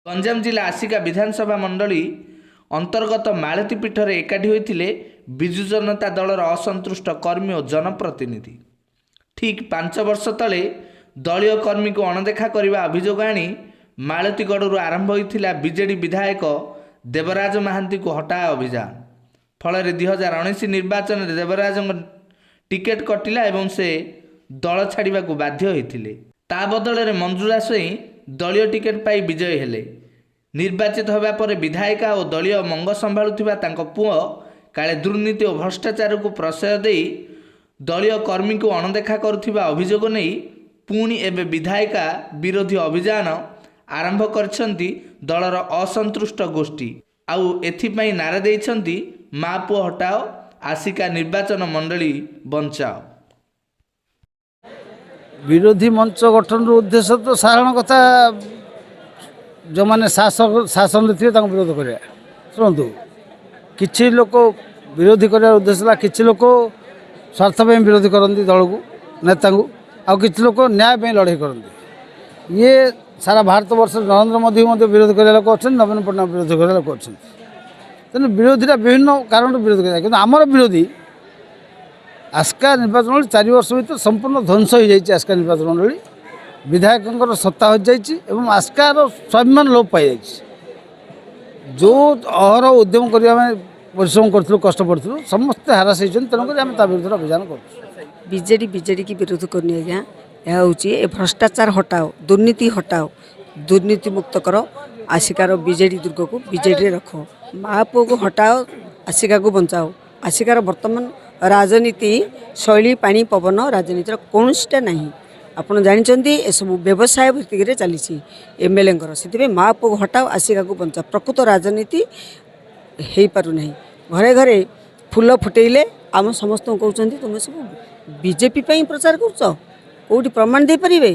ଗଞ୍ଜାମ ଜିଲ୍ଲା ଆସିକା ବିଧାନସଭା ମଣ୍ଡଳୀ ଅନ୍ତର୍ଗତ ମାଳତୀ ପୀଠରେ ଏକାଠି ହୋଇଥିଲେ ବିଜୁ ଜନତା ଦଳର ଅସନ୍ତୁଷ୍ଟ କର୍ମୀ ଓ ଜନପ୍ରତିନିଧି। ଠିକ୍ 5 ବର୍ଷ ତଳେ ଦଳୀୟ କର୍ମୀଙ୍କୁ ଅଣଦେଖା କରିବା ଅଭିଯୋଗ ଆଣି ମାଳତୀଗଡ଼ରୁ ଆରମ୍ଭ ହୋଇଥିଲା ବିଜେଡି ବିଧାୟକ ଦେବରାଜ ମହାନ୍ତିଙ୍କୁ ହଟାଅ ଅଭିଯାନ। ଫଳରେ 2019 ନିର୍ବାଚନରେ ଦେବରାଜଙ୍କ ଟିକେଟ୍ କଟିଲା ଏବଂ ସେ ଦଳ ଛାଡ଼ିବାକୁ ବାଧ୍ୟ ହୋଇଥିଲେ। ତା ବଦଳରେ ମଞ୍ଜୁଳା ସ୍ୱାଇଁ ଦଳୀୟ ଟିକେଟ୍ ପାଇ ବିଜୟୀ ହେଲେ। ନିର୍ବାଚିତ ହେବା ପରେ ବିଧାୟିକା ଓ ଦଳୀୟ ମଙ୍ଗ ସମ୍ଭାଳୁଥିବା ତାଙ୍କ ପୁଅ କାଳେ ଦୁର୍ନୀତି ଓ ଭ୍ରଷ୍ଟାଚାରକୁ ପ୍ରଶ୍ରୟ ଦେଇ ଦଳୀୟ କର୍ମୀଙ୍କୁ ଅଣଦେଖା କରୁଥିବା ଅଭିଯୋଗ ନେଇ ପୁଣି ଏବେ ବିଧାୟିକା ବିରୋଧୀ ଅଭିଯାନ ଆରମ୍ଭ କରିଛନ୍ତି ଦଳର ଅସନ୍ତୁଷ୍ଟ ଗୋଷ୍ଠୀ। ଆଉ ଏଥିପାଇଁ ନାରା ଦେଇଛନ୍ତି, ମା ପୁଅ ହଟାଅ, ଆସିକା ନିର୍ବାଚନ ମଣ୍ଡଳୀ ବଞ୍ଚାଅ। ବିରୋଧୀ ମଞ୍ଚ ଗଠନର ଉଦ୍ଦେଶ୍ୟ ତ ସାଧାରଣ କଥା, ଯେଉଁମାନେ ଶାସନରେ ଥିବେ ତାଙ୍କୁ ବିରୋଧ କରିବା। ଶୁଣନ୍ତୁ, କିଛି ଲୋକ ବିରୋଧୀ କରିବାର ଉଦ୍ଦେଶ୍ୟ ହେଲା, କିଛି ଲୋକ ସ୍ୱାର୍ଥ ପାଇଁ ବିରୋଧ କରନ୍ତି ଦଳକୁ, ନେତାଙ୍କୁ, ଆଉ କିଛି ଲୋକ ନ୍ୟାୟ ପାଇଁ ଲଢ଼େଇ କରନ୍ତି। ଇଏ ସାରା ଭାରତବର୍ଷରେ ନରେନ୍ଦ୍ର ମୋଦୀ ମଧ୍ୟ ବିରୋଧ କରିବା ଲୋକ ଅଛନ୍ତି, ନବୀନ ପଟ୍ଟନାୟକ ବିରୋଧ କରିବା ଲୋକ ଅଛନ୍ତି। ତେଣୁ ବିରୋଧୀଟା ବିଭିନ୍ନ କାରଣରୁ ବିରୋଧ କରିବା। କିନ୍ତୁ ଆମର ବିରୋଧୀ ଆସ୍କା ନିର୍ବାଚନ ମଣ୍ଡଳୀ 4 ବର୍ଷ ଭିତରେ ସମ୍ପୂର୍ଣ୍ଣ ଧ୍ୱଂସ ହୋଇଯାଇଛି। ଆସ୍କା ନିର୍ବାଚନ ମଣ୍ଡଳୀ ବିଧାୟକଙ୍କର ସତ୍ତା ହୋଇଯାଇଛି ଏବଂ ଆସ୍କାର ସ୍ୱାଭିମାନ ଲୋପ ପାଇଯାଇଛି। ଯେଉଁ ଅହରହ ଉଦ୍ୟମ କରିବା ପାଇଁ ପରିଶ୍ରମ କରିଥିଲୁ, କଷ୍ଟ ପଡ଼ିଥିଲୁ, ସମସ୍ତେ ହରାସ ହେଇଛନ୍ତି। ତେଣୁକରି ଆମେ ତା ବିରୁଦ୍ଧରେ ଅଭିଯାନ କରୁଛୁ। ବିଜେଡ଼ି ବିଜେଡ଼ିକି ବିରୋଧ କରୁନି ଆଜ୍ଞା। ଏହା ହେଉଛି ଏ ଭ୍ରଷ୍ଟାଚାର ହଟାଅ, ଦୁର୍ନୀତି ହଟାଅ, ଦୁର୍ନୀତି ମୁକ୍ତ କର, ଆସିକାର ବିଜେଡ଼ି ଦୁର୍ଗକୁ ବିଜେଡ଼ିରେ ରଖ। ମା ପୁଅକୁ ହଟାଅ, ଆସିକାକୁ ବଞ୍ଚାଅ। ଆସିକାର ବର୍ତ୍ତମାନ ରାଜନୀତି ଶୈଳୀ, ପାଣି ପବନ ରାଜନୀତିର କୌଣସିଟା ନାହିଁ। ଆପଣ ଜାଣିଛନ୍ତି, ଏସବୁ ବ୍ୟବସାୟ ଭିତ୍ତିକରେ ଚାଲିଛି ଏମ୍ଏଲ୍ଏଙ୍କର। ସେଥିପାଇଁ ମା ପୁଅକୁ ହଟାଅ, ଆସିକାକୁ ବଞ୍ଚାଅ। ପ୍ରକୃତ ରାଜନୀତି ହେଇପାରୁନାହିଁ। ଘରେ ଘରେ ଫୁଲ ଫୁଟେଇଲେ ଆମ ସମସ୍ତଙ୍କୁ କହୁଛନ୍ତି, ତୁମେ ସବୁ ବିଜେପି ପାଇଁ ପ୍ରଚାର କରୁଛ, କେଉଁଠି ପ୍ରମାଣ ଦେଇପାରିବେ?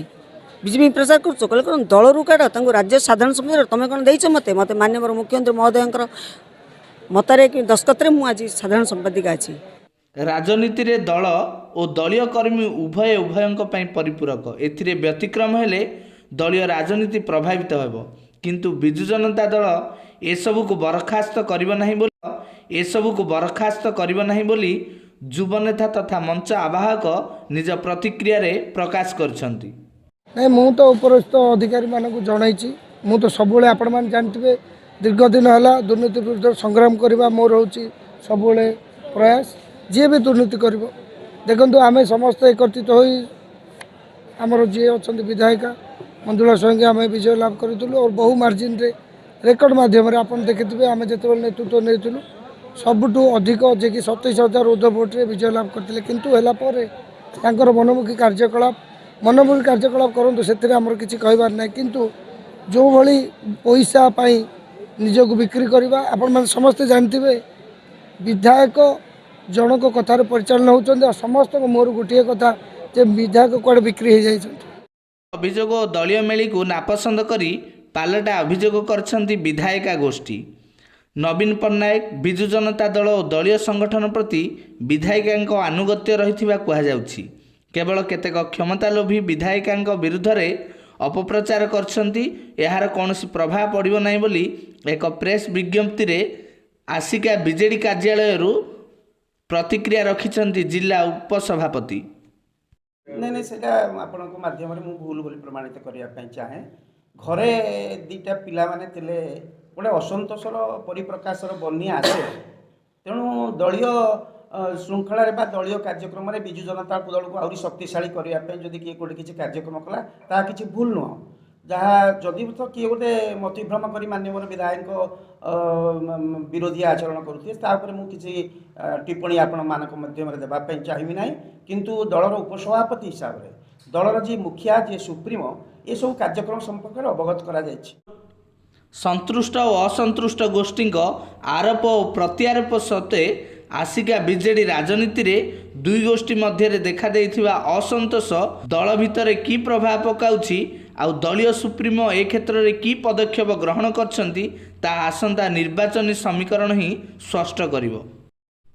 ବିଜେପି ପ୍ରଚାର କରୁଛ କହିଲେ କ'ଣ ଦଳରୁ କାଢ଼ ତାଙ୍କୁ, ରାଜ୍ୟ ସାଧାରଣ ସମ୍ପାଦକ। ତୁମେ କ'ଣ ଦେଇଛ ମୋତେ? ମୋତେ ମାନ୍ୟବର ମୁଖ୍ୟମନ୍ତ୍ରୀ ମହୋଦୟଙ୍କର ମତରେ କି ଦସ୍ତଖତରେ ମୁଁ ଆଜି ସାଧାରଣ ସମ୍ପାଦିକା ଅଛି। ରାଜନୀତିରେ ଦଳ ଓ ଦଳୀୟ କର୍ମୀ ଉଭୟ ଉଭୟଙ୍କ ପାଇଁ ପରିପୂରକ। ଏଥିରେ ବ୍ୟତିକ୍ରମ ହେଲେ ଦଳୀୟ ରାଜନୀତି ପ୍ରଭାବିତ ହେବ। କିନ୍ତୁ ବିଜୁ ଜନତା ଦଳ ଏସବୁକୁ ବରଖାସ୍ତ କରିବ ନାହିଁ ବୋଲି ଯୁବନେତା ତଥା ମଞ୍ଚ ଆବାହକ ନିଜ ପ୍ରତିକ୍ରିୟାରେ ପ୍ରକାଶ କରିଛନ୍ତି। ନାଇଁ, ମୁଁ ତ ଉପରିସ୍ଥ ଅଧିକାରୀମାନଙ୍କୁ ଜଣାଇଛି। ମୁଁ ତ ସବୁବେଳେ, ଆପଣମାନେ ଜାଣିଥିବେ, ଦୀର୍ଘ ଦିନ ହେଲା ଦୁର୍ନୀତି ବିରୁଦ୍ଧରେ ସଂଗ୍ରାମ କରିବା ମୋର ହେଉଛି ସବୁବେଳେ ପ୍ରୟାସ। ଯିଏ ବି ଦୁର୍ନୀତି କରିବ, ଦେଖନ୍ତୁ, ଆମେ ସମସ୍ତେ ଏକତ୍ରିତ ହୋଇ ଆମର ଯିଏ ଅଛନ୍ତି ବିଧାୟିକା ମଞ୍ଜୁଳା ସ୍ୱାଇଁକି ଆମେ ବିଜୟ ଲାଭ କରିଥିଲୁ ଓ ବହୁ ମାର୍ଜିନରେ, ରେକର୍ଡ଼ ମାଧ୍ୟମରେ ଆପଣ ଦେଖିଥିବେ, ଆମେ ଯେତେବେଳେ ନେତୃତ୍ୱ ନେଇଥିଲୁ ସବୁଠୁ ଅଧିକ, ଯିଏକି 27,000 ଉର୍ଦ୍ଧ୍ୱ ଭୋଟରେ ବିଜୟ ଲାଭ କରିଥିଲେ। କିନ୍ତୁ ହେଲା ପରେ ତାଙ୍କର ମନମୁଖୀ କାର୍ଯ୍ୟକଳାପ, ମନମୁଖୀ କାର୍ଯ୍ୟକଳାପ କରନ୍ତୁ, ସେଥିରେ ଆମର କିଛି କହିବାର ନାହିଁ। କିନ୍ତୁ ଯେଉଁଭଳି ପଇସା ପାଇଁ ନିଜକୁ ବିକ୍ରି କରିବା, ଆପଣମାନେ ସମସ୍ତେ ଜାଣିଥିବେ, ବିଧାୟକ ଜଣଙ୍କ କଥାରେ ପରିଚାଳନା ହେଉଛନ୍ତି। ଆଉ ସମସ୍ତଙ୍କ ମୋର ଗୋଟିଏ କଥା ଯେ ବିଧାୟକ କୁଆଡ଼େ ବିକ୍ରି ହେଇଯାଇଛନ୍ତି। ଅଭିଯୋଗ ଓ ଦଳୀୟ ମେଳିକୁ ନାପସନ୍ଦ କରି ପାଲଟା ଅଭିଯୋଗ କରିଛନ୍ତି ବିଧାୟିକା ଗୋଷ୍ଠୀ। ନବୀନ ପଟ୍ଟନାୟକ, ବିଜୁ ଜନତା ଦଳ ଓ ଦଳୀୟ ସଂଗଠନ ପ୍ରତି ବିଧାୟିକାଙ୍କ ଆନୁଗତ୍ୟ ରହିଥିବା କୁହାଯାଉଛି। କେବଳ କେତେକ କ୍ଷମତାଲୋଭୀ ବିଧାୟିକାଙ୍କ ବିରୁଦ୍ଧରେ ଅପପ୍ରଚାର କରିଛନ୍ତି, ଏହାର କୌଣସି ପ୍ରଭାବ ପଡ଼ିବ ନାହିଁ ବୋଲି ଏକ ପ୍ରେସ୍ ବିଜ୍ଞପ୍ତିରେ ଆସିକା ବିଜେଡି କାର୍ଯ୍ୟାଳୟରୁ ପ୍ରତିକ୍ରିୟା ରଖିଛନ୍ତି ଜିଲ୍ଲା ଉପସଭାପତି। ନାଇଁ ନାଇଁ, ସେଇଟା ଆପଣଙ୍କ ମାଧ୍ୟମରେ ମୁଁ ଭୁଲ ବୋଲି ପ୍ରମାଣିତ କରିବା ପାଇଁ ଚାହେଁ। ଘରେ ଦୁଇଟା ପିଲାମାନେ ଥିଲେ, ଗୋଟେ ଅସନ୍ତୋଷର ପରିପ୍ରକାଶର ବନ୍ୟା ଆସେ। ତେଣୁ ଦଳୀୟ ଶୃଙ୍ଖଳାରେ ବା ଦଳୀୟ କାର୍ଯ୍ୟକ୍ରମରେ ବିଜୁ ଜନତା ଦଳକୁ ଆହୁରି ଶକ୍ତିଶାଳୀ କରିବା ପାଇଁ ଯଦି କିଏ ଗୋଟେ କିଛି କାର୍ଯ୍ୟକ୍ରମ କଲା, ତାହା କିଛି ଭୁଲ ନୁହଁ। ଯାହା ଯଦି ତ କିଏ ଗୋଟେ ମତିଭ୍ରମ କରି ମାନ୍ୟବର ବିଧାୟକଙ୍କ ବିରୋଧୀ ଆଚରଣ କରୁଥିବେ, ତା ଉପରେ ମୁଁ କିଛି ଟିପ୍ପଣୀ ଆପଣମାନଙ୍କ ମାଧ୍ୟମରେ ଦେବା ପାଇଁ ଚାହିଁବି ନାହିଁ। କିନ୍ତୁ ଦଳର ଉପସଭାପତି ହିସାବରେ ଦଳର ଯିଏ ମୁଖିଆ, ଯିଏ ସୁପ୍ରିମୋ, ଏସବୁ କାର୍ଯ୍ୟକ୍ରମ ସମ୍ପର୍କରେ ଅବଗତ କରାଯାଇଛି। ସନ୍ତୁଷ୍ଟ ଓ ଅସନ୍ତୁଷ୍ଟ ଗୋଷ୍ଠୀଙ୍କ ଆରୋପ ଓ ପ୍ରତ୍ୟାରୋପ ସତ୍ତ୍ୱେ ଆସିକା ବିଜେଡି ରାଜନୀତିରେ ଦୁଇ ଗୋଷ୍ଠୀ ମଧ୍ୟରେ ଦେଖାଦେଇଥିବା ଅସନ୍ତୋଷ ଦଳ ଭିତରେ କି ପ୍ରଭାବ ପକାଉଛି ଆଉ ଦଳୀୟ ସୁପ୍ରିମୋ ଏ କ୍ଷେତ୍ରରେ କି ପଦକ୍ଷେପ ଗ୍ରହଣ କରିଛନ୍ତି, ତାହା ଆସନ୍ତା ନିର୍ବାଚନୀ ସମୀକରଣ ହିଁ ସ୍ପଷ୍ଟ କରିବ।